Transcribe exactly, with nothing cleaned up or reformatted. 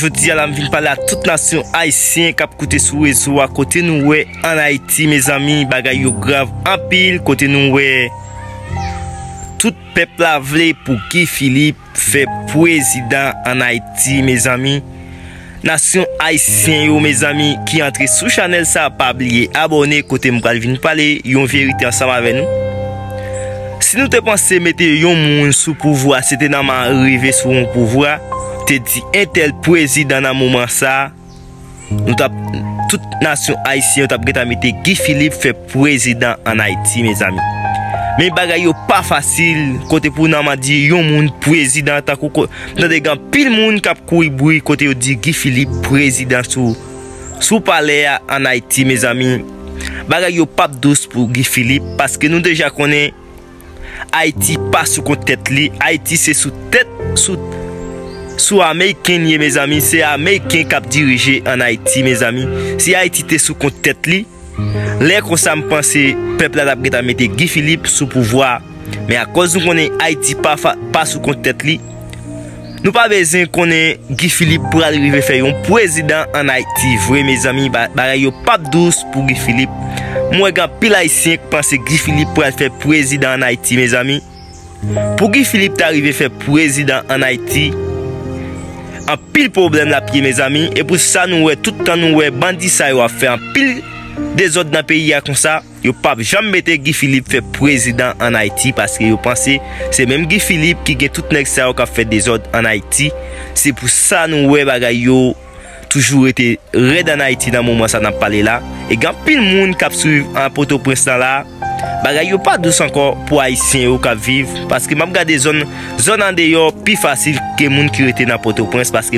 Jodi a la, m vin pale a tout nasyon ayisyen k ap koute sou rezo a, kote nou wè ann Ayiti, mezanmi, bagay yo grav anpil, kote nou wè tout pèp la vle pou Guy Philippe fè prezidan ann Ayiti, mezanmi. Nasyon ayisyen yo, mezanmi, ki antre sou chanèl sa, pa bliye abòne, kote m pral vin pale yon verite ansanm avè nou. Si nou te panse mete yon moun sou pouvwa, se te nòmal rive sou yon pouvwa, te di entèl prezidan nan moman sa, nou t ap, tout nasyon ayisyen yo t ap gentan mete Guy Philippe fè prezidan ann Ayiti, mezanmi. Men bagay yo pa fasil, kote pou nòmal di yon moun prezidan, tankou ko-, m tande gen anpil moun k ap kouri bri kote yo di Guy Philippe prezidan sou, sou palè a ann Ayiti, mezanmi. Bagay yo p ap dous pou Guy Philippe, paske nou deja konnen Ayiti pa sou kont tèt li. Ayiti se sou tèt, sou, sou Ameriken li ye, mezanmi. Se Ameriken k ap dirije ann Ayiti, mezanmi. Si Ayiti te sou kont tèt li, lè konsa, m panse pèp la t ap gentan mete Guy Philippe sou pouvwa. Men akoz nou konnen Ayiti pa fa-, pa sou kont tèt li, nou pa bezwen konnen Guy Philippe pral rive fè yon prezidan ann Ayiti vre, mezanmi. Ba-, bagay yo p ap dous pou Guy Philippe. M wè gen anpil ayisyen k panse Guy Philippe pral fè prezidan ann Ayiti, mezanmi. Pou Guy Philippe ta rive fè prezidan ann Ayiti, anpil pwoblèm l ap ye, mezanmi. E pou sa nou wè, tout tan nou wè bandi sa yo ap fè anpil dezòd nan peyi a konsa, yo p ap janm mete Guy Philippe fè prezidan ann Ayiti, paske yo panse se menm Guy Philippe ki gen tout nèg sa yo k ap fè dezòd ann Ayiti. Se pou sa nou wè bagay yo toujou rete rèd ann Ayiti nan moman sa n ap pale la. E gen anpil moun k ap swiv an Pòtoprens lan la. Bagay yo pa dous ankò pou ayisyen yo k ap viv, paske m ap gade zòn, zòn andeyò pi fasil ke moun ki rete nan Pòtoprens, paske